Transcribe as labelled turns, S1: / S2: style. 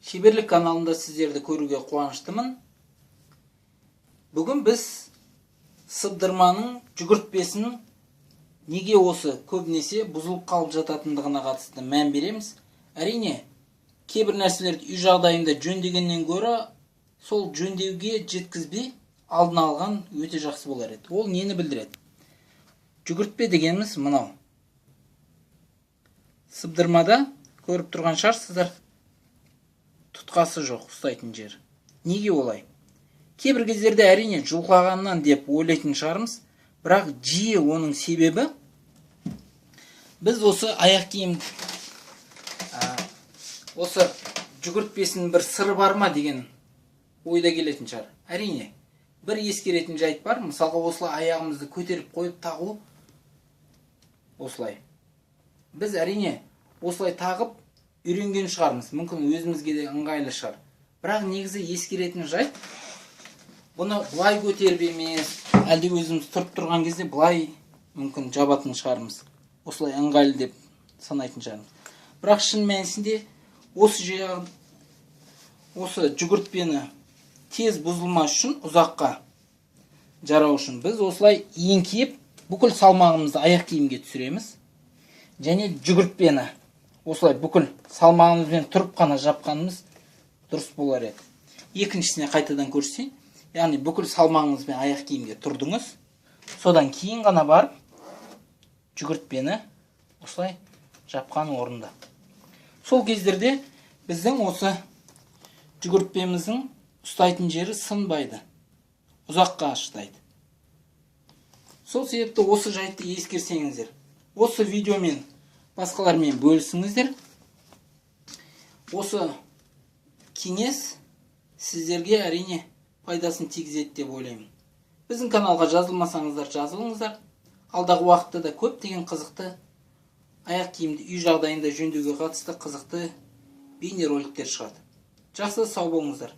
S1: Шеберлік каналында сіздерді көруге қуаныштымын. Бүгін біз сыбдырманың жүгіртпесін неге осы көбінесе бұзылып қалып жататындығына қатысты мән береміз. Әрине, кейбір нәрселерді үй жағдайында жөндегеннен гөрі сол жөндеуге жеткізбей алдын алған өте жақсы болар еді. Ол нені білдіреді? Жүгіртпе дегеніміз мынау. Сыбдырмада көріп тұрған шығарсыздар, тұтқасы жоқ ұстайтын жер. Неге олай? Кейбір кездерде, әрине, жұлқағаннан деп ойлайтын шығармыз, бірақ жиі оның себебі біз осы аяқ киім осы жүгіртпесінің бір сыры бар ма деген ойда келетін шығар. Әрине, бір ескеретін жайт бар. Мысалға, осылай аяғымызды көтеріп қойып тағу, осылай. Біз, әрине, осылай тағып үйренген шығармыз, мүмкін, өзімізге де ыңғайлы шығар. Бірақ негізі ескеретін жайт, бұны былай көтеріп емес, әлде өзіміз тұрып тұрған кезде былай мүмкін жабатын шығармыз, осылай ыңғайлы деп санайтын шығармыз. Бірақ шын мәнісінде осы жағы, осы жүгіртпені тез бұзылмас үшін, ұзаққа жарау үшін біз осылай еңкейіп, бүкіл салмағымызды аяқ киімге түсіреміз және жүгіртпені осылай бүкіл салмағымызбен тұрып қана жапқанымыз дұрыс болар еді. Екіншісіне қайтадан көрсетейін. Яғни бүкіл салмағыңызбен аяқ киімге тұрдыңыз, содан кейін ғана барып жүгіртпені осылай жапқан орында. Сол кездерде біздің осы жүгіртпеміздің ұстайтын жері сынбайды, ұзаққа шыдайды. Сол себепті осы жайтты ескерсеңіздер, осы видеомен басқалармен бөлісіңіздер. Осы кеңес сіздерге, әрине, пайдасын тигізеді деп ойлаймын. Біздің каналға жазылмасаңыздар, жазылыңыздар. Алдағы уақытта да көптеген қызықты, аяқ киімді үй жағдайында жөндеуге қатысты қызықты бейнероликтер шығады. Жақсы, сау болыңыздар.